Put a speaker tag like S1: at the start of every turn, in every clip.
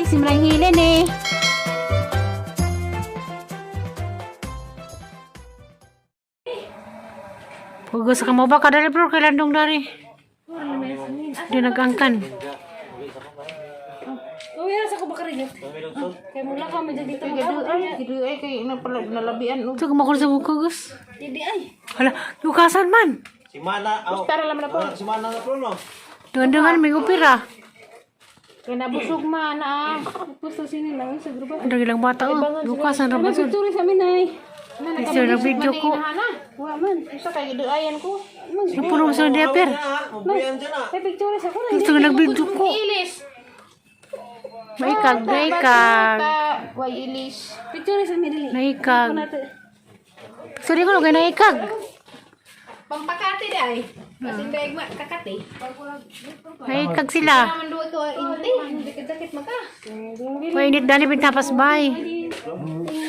S1: Simrang hilin eh.
S2: Pugos ka mo ba kadali bro kay landong dari. Di nagangkan.
S1: Oh, yan sa kubakarigat. Kay mula ka medyo dito mag-abot.
S3: Ay, kay nalabian.
S2: Ito kumakul sa bukugos.
S1: Didi ay.
S2: Hala, lukasan man.
S4: Si Mana, oh.
S3: Tara lang na po.
S4: Si Mana na po, no?
S2: Dungan-dungan may upira.
S3: Kay nabusog man ah.
S1: Gusto sini lang sa grupo.
S2: Ang ilang bata oh. Lukasan ra ba sud?
S1: Picture sa amin ay.
S2: Picture na video ko.
S1: Wa man.
S3: Isa kay giduayan ko.
S2: Napuno sa diaper.
S4: Mabuyan dyan ah.
S1: May picture sa ko na.
S2: Gusto nga nag-video ko.
S3: Ilis.
S2: Maikag, maikag.
S3: Way ilis.
S1: Picture sa amin dili.
S2: Naikag. Sorry ko kay naikag.
S3: Pampakati di ay. Kasi daig ma kakati.
S2: Naikag sila.
S3: Naman duwa ko inti. Jakit-jakit maka.
S2: Mainit dali pintapas bay.
S1: Ding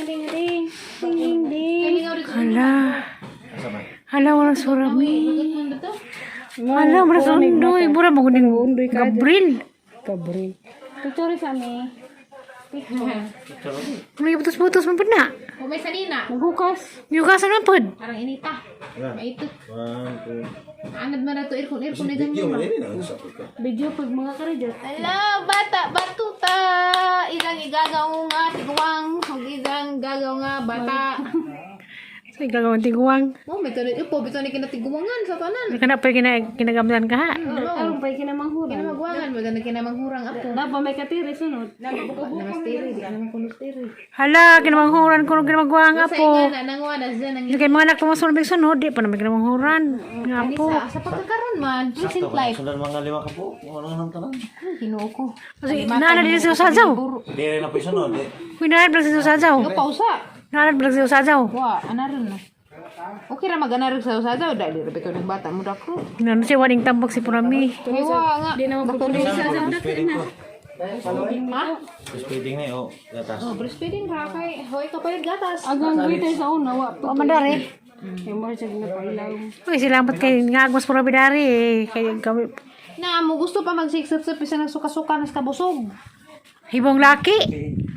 S1: ding ding. Ding ding.
S2: Hala. Hala, wala surami. Hala, wala sundoy. Mura mo kuning Gabriel.
S1: Gabriel. Picture sa amin.
S2: May putos-putos man pud na.
S3: O may sanina.
S1: Naghukas.
S2: Yukasan man pud.
S3: Parang inita. Maito.
S4: One, two.
S3: Anad man na to aircon aircon na
S4: Video
S3: ganyan.
S4: man ini na sa ka.
S1: Video pag mga karidot.
S3: Ala, bata, batuta. Ilang igagaw nga tiguang, ug ilang gagaw nga bata.
S2: Sa gagawin tiguang.
S3: Oh, may tuloy upo, bitaw ni kinatiguangan sa tanan.
S2: Kana pa kinagamtan ka ha.
S1: Aron pa kinamanghuran.
S3: Kinamagwangan mo na kinamangurang apo.
S1: Dapat may katiri sunod.
S3: Namastiri, di ka naman kunustiri.
S2: Hala, kinamanghuran ko kinamagwang
S3: Sa
S2: apo.
S3: inga na nangwa na siya nang
S2: Hindi kay mga anak pumasunod may sunod, di pa naman kinamanghuran. Nga po.
S3: sa pagkakaroon man, present life.
S4: Sundan mga lima ka po. Wala nang tanan.
S3: Ay, Ginoo ko.
S2: Kasi naana din sa usajaw.
S4: Di rin na po sunod. Di.
S2: Uy, naana din sa usajaw.
S3: Yo pausa.
S2: Naana din sa usajaw.
S3: Wa, anaron na. Okay ra mag-anarog sa usajaw dali ra bitaw ng bata mo dako.
S2: Naano siya waning tambak si Purami.
S3: Ay, wa nga.
S1: Di naman pag
S4: Breastfeeding ko.
S3: Ha?
S4: Breastfeeding na eh, oh. Gatas.
S3: Oh, breastfeeding ra kay hoy kapalit gatas.
S1: Agang greeter sa una wa pa.
S2: O mandari.
S1: Kay mo siya ginapailaw.
S2: Uy, salamat kay ngagwas Purami dari eh. Kay kami
S3: Na mo gusto pa magsiksip-sip isa nagsuka-suka nas kabusog.
S2: hibong laki.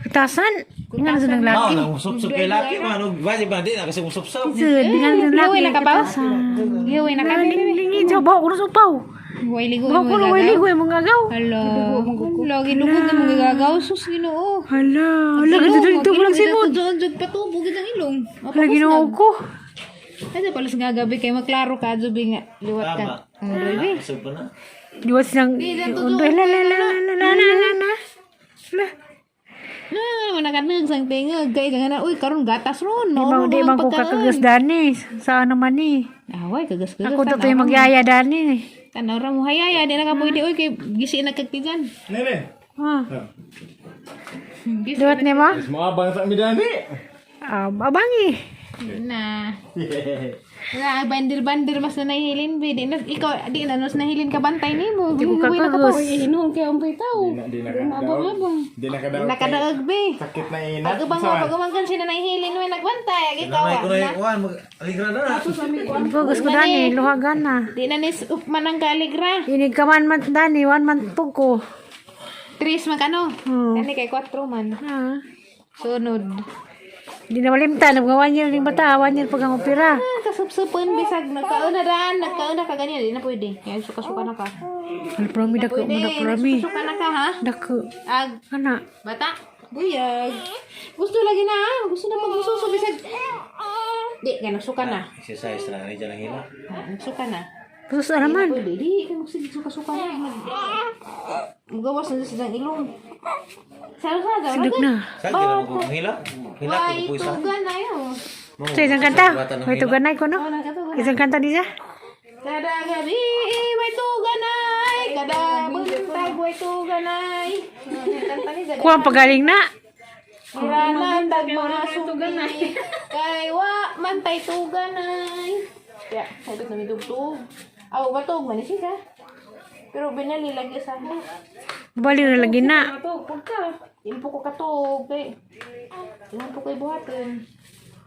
S2: Kitasan. Nga na sa ng
S4: Mao
S2: laki.
S4: nang usop-sop kay laki man. Og ba di ba di na kasi usop-sop.
S2: Sud, nga na sa ng laki.
S3: Luwi na ka ba? Gihuwi na ka.
S2: Lingi, jaw, bawa ko na supaw.
S3: Way ligo
S2: Bawa ko na way ligo, yung mga agaw.
S3: Hala. Hala, ginugod na mga gagaw. Sus, ginoo.
S2: Hala, hala, ganito dito mo lang simod.
S3: Doon, patubo, gid ang ilong.
S2: Hala, ginoo ko.
S3: Ano pala sa gagabi kay maklaro ka, jubi nga. Liwat ka.
S4: Tama.
S3: Ang baby.
S4: Usop pa na.
S2: Diwas nang, undoy, la, la, la, la, la, la, la, la, la. La.
S3: Na, manakanag sang tingag. Kay nga na, uy, karon gatas ron.
S2: Di
S3: No,
S2: bang, di bang ko kakagas dani. Sa ano man eh.
S3: Away, kagas-kagas.
S2: Ako to yung magyaya dani.
S3: Tanaw ra mo hayaya, di na ka pwede. Uy, kay gisi na kagtigan.
S5: Nene,
S2: Ah. Liwat niya mo?
S5: mo abang sa midani.
S2: Ah, abangi.
S3: Na. Wala, bandir-bandir mas na nahihilin, be. Di na, ikaw, di na, mas nahilin ka bantay nimo.
S2: Di ko
S3: Uy, na ka pa.
S2: kakagas.
S1: Hinuon kay umpay tao.
S5: Di na ka Di na ka daw.
S3: Nakadaag, be.
S5: Sakit na ina.
S3: Pag ubang mo, pag umangkan siya na nahihilin, we nagbantay. Ag ikaw,
S4: Namay ko na
S3: ah, na.
S4: yung kuan mag aligra na na.
S2: Kagas ko dani, luhagan na.
S3: Di na nis, up man ang kaaligra.
S2: Inig ka man man dani, one month po ko.
S3: Tres magkano?
S2: Hmm.
S3: Kani kay kwatro man.
S2: Ah.
S3: Sunod.
S2: Di na malimtan, mga 1 year ning bata, 1 year pag ang opera.
S3: Ah, kasupsupon bisag nagkauna daan, nagkauna ka ganyan, di na pwede. Kaya suka-suka na ka.
S2: Ano promi dako,
S3: Pwede,
S2: mo na promi.
S3: suka na ka ha.
S2: Dako.
S3: Ag
S2: Ana.
S3: bata, buyag. Gusto lagi na ah, gusto na magsuso bisag. Di ka nagsuka na.
S4: Exercise na ni dyan ang hila.
S3: Ah, nagsuka na.
S2: Sus ano man.
S3: Pwede, di ka magsige suka-suka na. Magawas na sa ilong. Salo-salo.
S2: Sidok na.
S4: Sa gina mo kung hila. Hila ko
S3: Ay,
S4: po isa.
S3: tugan na yun.
S2: So isang kanta. May tuganay ko no. Isang kanta di siya.
S3: Kada gabi, may tuganay. Kada buntag, may tuganay. Kanta ni Zed.
S2: Kuha ang pagaling na.
S3: Kiranan, tag mga sugi. Kay wa, mantay tuganay. Ya, sabit na may tugtog. Aw, batog, manisi ka. Pero binali lagi sa
S2: Bali na lagi na.
S3: Batog, pagka. Impo ko katog. Kay, impo ko buhaton.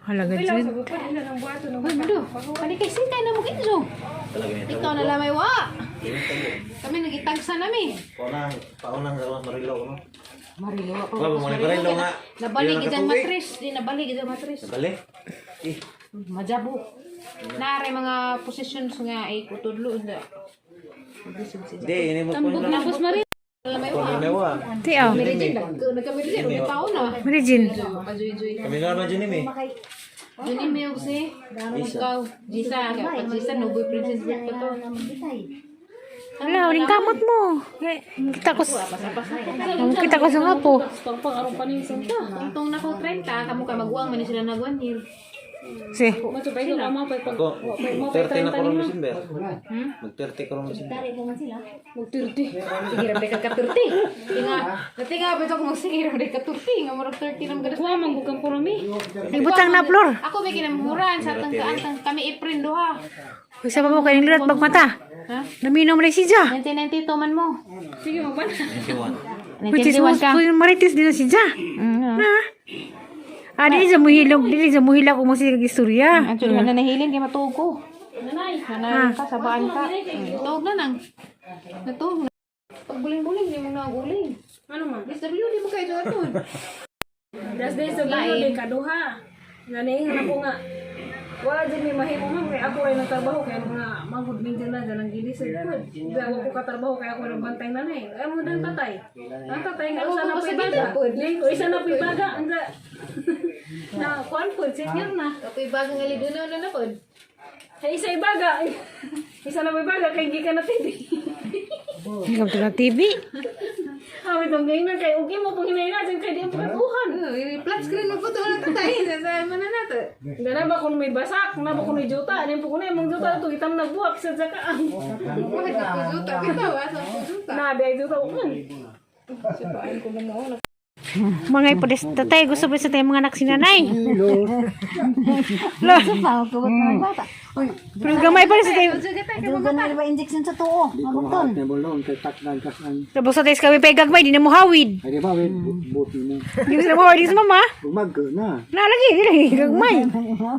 S2: Hala gajud.
S3: Uy, mundo. Kani kay singkay na mo kinso. Ikaw na lamay wa. Kami nagitagsa nami.
S4: Paunang, paunang sa marilo ko no.
S3: Marilo ako.
S4: Wala mo ni Marilo nga.
S3: Nabalik
S4: Di na
S3: itang
S4: nakatuig.
S3: matris. Di nabalik itang matris.
S4: Nabalik. Eh,
S3: Majabo. Naray mga positions nga ay kutudlo. Hindi.
S4: di ini mo ko na.
S1: Tapos Marie.
S4: Kung may wa.
S2: Ti aw.
S3: Mary Jane, nagka-Mary Jane, ulit taon na.
S2: Mary Jane.
S3: Pajuy-juy.
S4: Kami na ba dyan eh?
S3: Juni may og si. Ikaw, Jisa, kay Jisa no boy princess book pa to.
S2: Ala, uling kamot mo. Eh, kita ko kita ko sa nga po.
S1: Pangpang aron pa ning santa.
S3: Tungtong na ko 30, kamo ka maguwang man ni sila nag 1 year.
S2: Si.
S1: Matsubay ko kamo pa pag
S4: Ako, 30 na ko ron December. Mag 30 ko ron December.
S1: mag-30.
S3: Sige ra ka 30. Tinga, natinga ba ko magsige ra ka 30 nga murag 30 na magadas.
S1: Kuha man gud kang purumi.
S2: Ibutang na floor.
S3: Ako may kinamuran sa atang kaantang kami April duha.
S2: Usa pa mo kay lirat bagmata.
S3: Ha?
S2: Naminom rin siya.
S3: 1992 man mo.
S1: Sige mo ba na?
S4: 91.
S2: Which is
S3: 1991
S2: most
S3: ka.
S2: marites din na siya. Na. Ah, dili sa muhilog, dili sa muhilak kung masig istorya.
S3: Actually, na nahilin kay matuog ko.
S1: Nanay.
S3: Nanay ka, sabaan ka. Tuog na nang. Natuog na. Pag buling-buling, di mo na uling.
S1: Ano man?
S3: SWD mo kayo aton.
S1: Das day sa bayo day kaduha. Nanay nga ko nga. Wala dyan may mahimo ma'am kay ako ay nagtrabaho kay mga manghud minsan na dyan ang gilis sa likod. Di ako ko katrabaho kay ako nagbantay nanay. Ay mo dan tatay. Ang tatay nga usa na po'y baga. O isa na po'y baga. Ang na kuan po senior na.
S3: Ako'y bagang alidunaw na na pod.
S1: Ay isa ibaga. Isa na po'y baga kay gikan na TV.
S2: Hindi ka tulad TV.
S1: Awit ang ganyan kay ugi mo pang hinay dyan kay di ang pagkatuhan.
S3: Flat screen mo po to na tatay. Sasama mo na nato.
S1: Na ba kung may basak, na ba kung may juta, ano po kuno imong juta to itam nagbuhak sa jakaan.
S3: Bakit ka puzuta? Bitaw, asa puzuta?
S1: Na di ay juta ko man.
S2: Mga ipodes tatay, gusto pa sa tayo mga anak si nanay. Lo. Pero gamay pa rin sa tayo.
S6: Dugan na ba injection sa tuo? Mabukton.
S2: Tapos sa tayo kami pa gagmay, di na mo hawid.
S7: Ay, di ba, wait, buti mo.
S2: Di mo sila mo hawid sa mama.
S7: Bumag na.
S2: Na lagi, di lagi gagmay.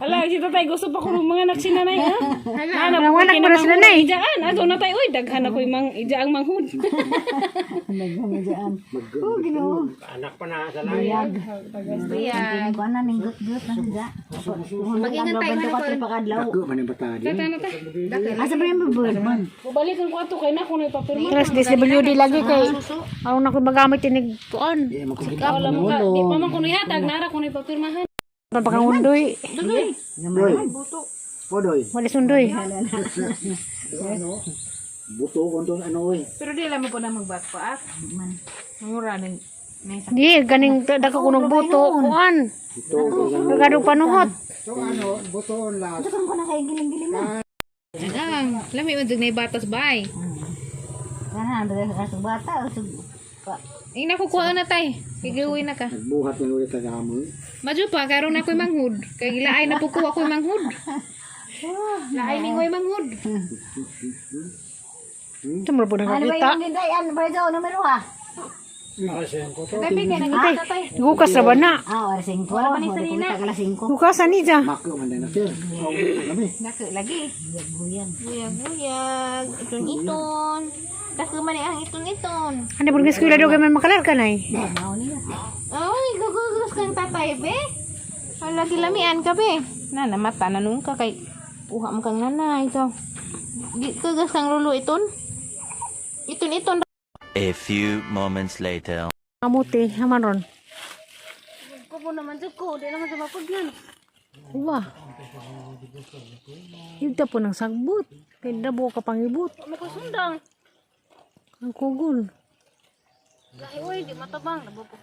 S1: Ala si tatay gusto pa kuno mga anak si nanay ha. Ana
S2: Mga anak para si nanay.
S1: Ijaan ato na tay oy daghan ako mang ija ang manghud.
S6: Naghangadyan. Oh, Ginoo.
S3: Buyag.
S6: Ko ana ning gut-gut na siya.
S3: Mag-ingat tayo,
S6: Mga 24 pa kadlaw.
S7: Ako, man yung bata din.
S6: Asa ba yung babird man?
S1: Bubalikan ko ato kay na kuno ipapirma.
S2: Tres DSWD lagi kay ako na ko magamit tinig kuan.
S7: Di, makukita
S1: Wala mo ka, di pa man kuno ihatag nara kuno ipapirmahan.
S2: Papakangundoy.
S7: Doy. Podoy.
S2: Wala sundoy.
S7: Buto ko itong ano, oy.
S3: Pero di alam mo po na magbakpaak. Mura nang
S2: Di ganing dako kunog buto kuan.
S7: Buto ko ganun.
S2: Nagado panuhot.
S6: Ito ko na kay giling-giling na.
S3: Ang, lami man jud na batas bay.
S6: Kana sa bata o sa
S3: Ing nakukuha na tay. Kigawin na ka.
S7: Nagbuhat na ulit sa kamoy.
S3: Madyo pa karon ako'y manghud. Kay gilaay na po ko ako'y manghud. Laay ningoy manghud.
S2: Ito mo po
S6: Ano ba
S2: nakakita.
S6: yung gindayan? Ba ito numero ha?
S3: Tatay kay nagita tay.
S2: Gukas ra ba na?
S6: Ah, oras 5. Wala pa ni sarina. Alas 5.
S2: Gukasan ni ja.
S7: Mako man din na, sir. Oh, kami.
S3: Dako lagi.
S6: Buyag.
S3: Buyag buyag. Iton iton. Dako man ang iton iton.
S2: Ano po eskwela do kay man makalar ka nay.
S3: Ay, gugugos kang tatay be. Wala gilamian ka be. Na namata na nung ka kay uha mo kang nanay ikaw. Kagas kang lulo iton. Iton iton.
S8: A few moments later.
S2: Kamuti, haman ron.
S1: Kubo naman jud ko, di naman sa mapugnan.
S2: Wah. Yugta po ng sagbot. Kay dabo ka pangibot.
S1: Mo ko sundang.
S2: Ang kugol.
S1: Gahi oy di matabang labo ko.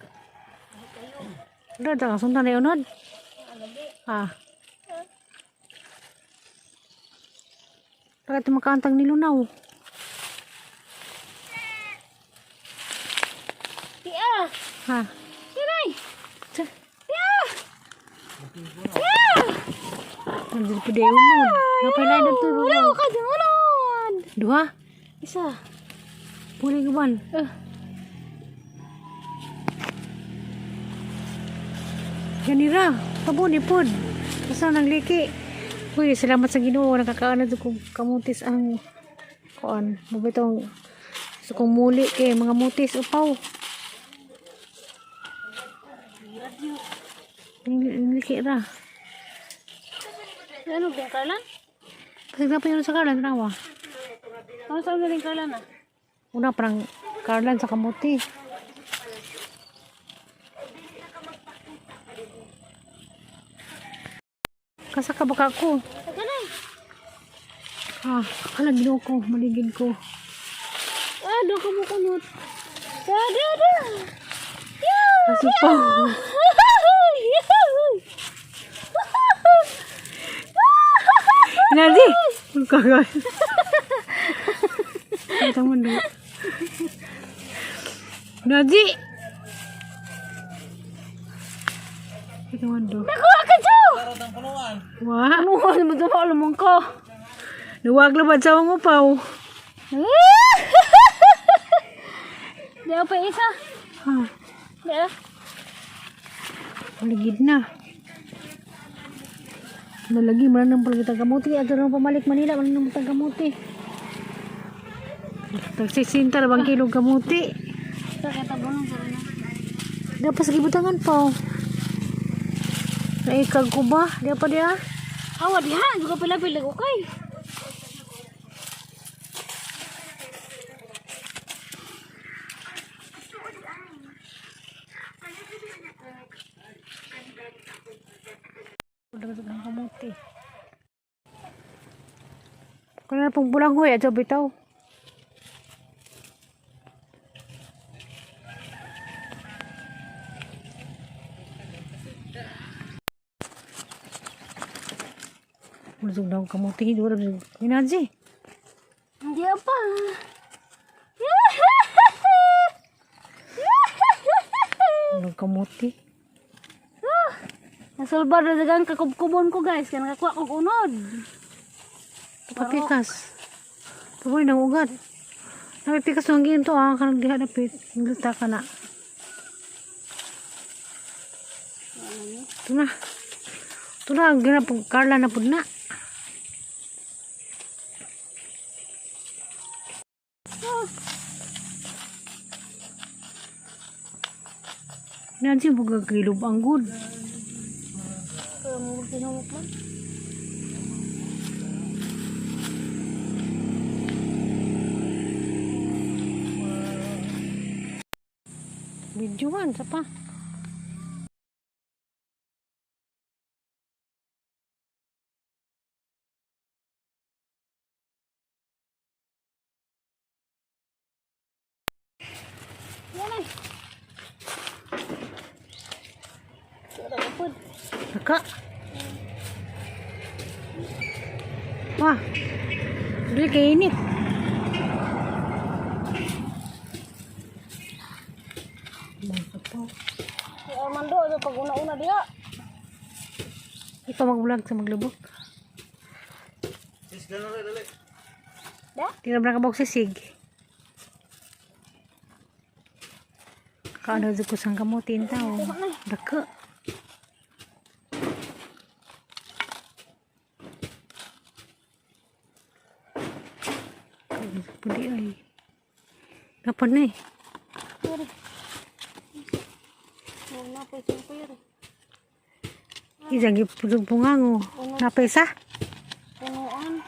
S2: Dada ka sundan na unod. Ah. Bakit makaantang nilunaw?
S1: Tiya.
S2: Ha?
S1: Tiray.
S2: Tsa. Nandito po di unod. Napailain na to.
S1: Wala ka dyan, unod.
S2: Duha?
S1: Isa.
S2: Puli ka ban? Ganira, pabuni pod. Basta nang liki. Uy, salamat sa Ginoo nakakaano jud kong kamutis ang kuan. Mabitong gusto kong muli kay mga mutis upaw. Liki ra.
S1: Ano din Carlan?
S2: Kasi na pa yun sa Carlan, rawa.
S1: Ano sa din Carlan ah?
S2: Una parang Carlan sa kamuti. Kasa ka baka ko. Ah, akala ginoo ko, maligid ko.
S1: Ah, doon ka mo kunot. Da, da, da.
S2: Kaso pa. Nadi! Kagal. Itang mundo. Nadi! Itang mundo.
S1: Nakuha ka, Jo!
S2: Wah!
S1: Ano mo ito lumang ko?
S2: Nuwag labad sa mga upaw.
S1: Di pa isa.
S2: Ha,
S1: Di ah.
S2: maligid na. Nalagi, wala nang palagi kamuti. Ato nang pamalik Manila, wala nang patag kamuti. Tagsisinta na bang kilog kamuti.
S1: Sa katabunan sa na.
S2: Dapat sa gibutangan pa. Oh. Naikag ko ba? Di pa diya?
S1: Awa diha, juga pila-pila ko kay.
S2: Dapat ng kamuti. Kuna na pong bulanghoy, adyo bitaw. Ulusog na akong kamuti. Hindi wala. Minaji.
S1: Hindi pa.
S2: Ulog kamuti.
S1: Nasulba na dagang kakubkubon ko guys, kaya nakakuha kog unod.
S2: Papikas. Paboy ng ugat. Napipikas ng ginto ah. Kanang diha napit. Luta ka na. Ito na. Ito na. Ginap, Carla na pud na. Nancy, magkakilob ang good.
S1: Kaya mo tinumok man.
S2: Videoan, sa pa.
S1: Yan ay.
S2: Naka. Wah. Dili kay init.
S1: Si Armando, ito pag una-una diha.
S2: Ikaw mag-vlog sa maglubok.
S1: Da?
S2: Di na ba nakabok sisig? Kaano jud ko sang kamutin tao. Dako. Pudi ay. Napon na eh.
S1: Sorry. Huwag na po isang pera.
S2: Isang gipudong pungango. Napesa?
S1: Punuan.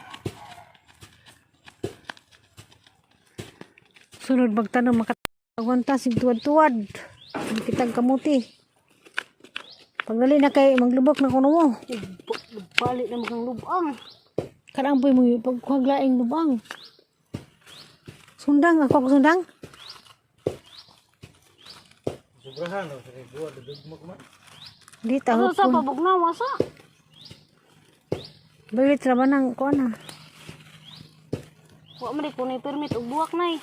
S2: Sunod magtanong makatagwanta sig tuwad-tuwad. Kitang kamuti. Pagdali na kay maglubok na kuno mo.
S1: Balik na magang lubang.
S2: Kanang po mo pagkuhaglaing lubang. Sundang ako ako sundang.
S4: Sobrahan, oh, sige, buwa, dudugmok man.
S2: Di taho
S1: Ano sa
S2: ko.
S1: pabugna wasa?
S2: Balit ra ba nang kuan na.
S1: Wa man ko na permit og buwak nay.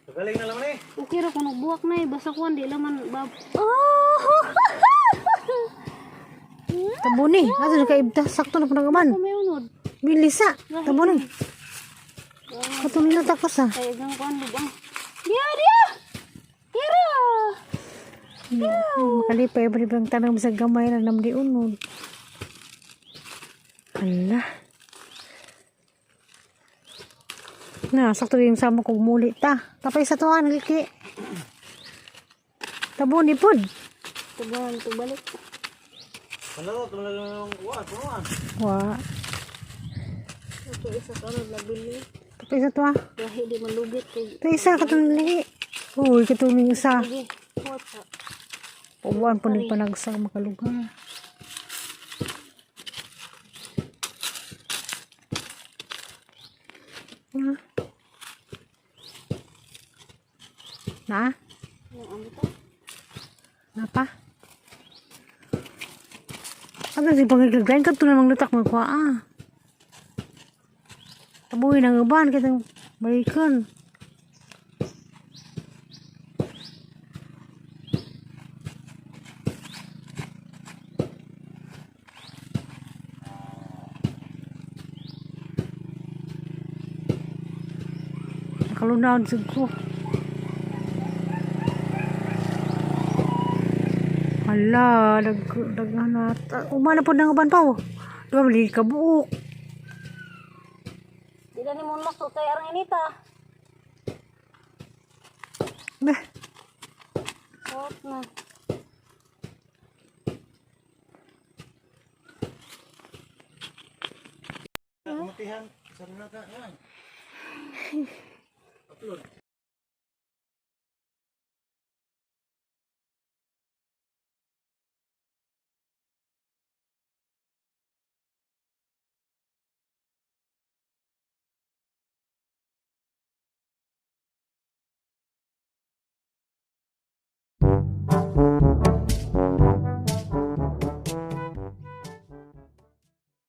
S4: Pagaling na naman eh.
S1: Okay ra kuno buwak nay basta kuan di laman bab. Oh!
S2: Tabuni, ato na kay ibta sakto na panagaman.
S1: May unod.
S2: Bilisa, tabuni. Ato nila takas ah.
S1: Kay gang kuan lubang. Dia dia. Tira.
S2: Makalipay ba bang tanong sa gamay na namdi unod. Ala. Na, sakto yung sama kong muli ta. Tapay sa tuwan, liki. Tabuni pod.
S1: Tuban tubalik.
S2: Wa.
S1: Ito isa ka na nabili.
S2: Ito isa to ah.
S1: Lahi di malugit kay
S2: Ito isa katong lihi. Uy, katong isa.
S1: Wata.
S2: Uwan po ni panagsa makalugar. Na? Na? Na pa? Ano si pangigaglain ka ito namang lutak mo kwa ah. Tabuhin ang uban kitang balikan. Nakalunaw sa ko. Hala, nag, nag, ano, umana po ng uban pa oh. Diba, mali ka buok.
S1: Di na ni mo masuk kay arang inita.
S2: Beh,
S1: What na.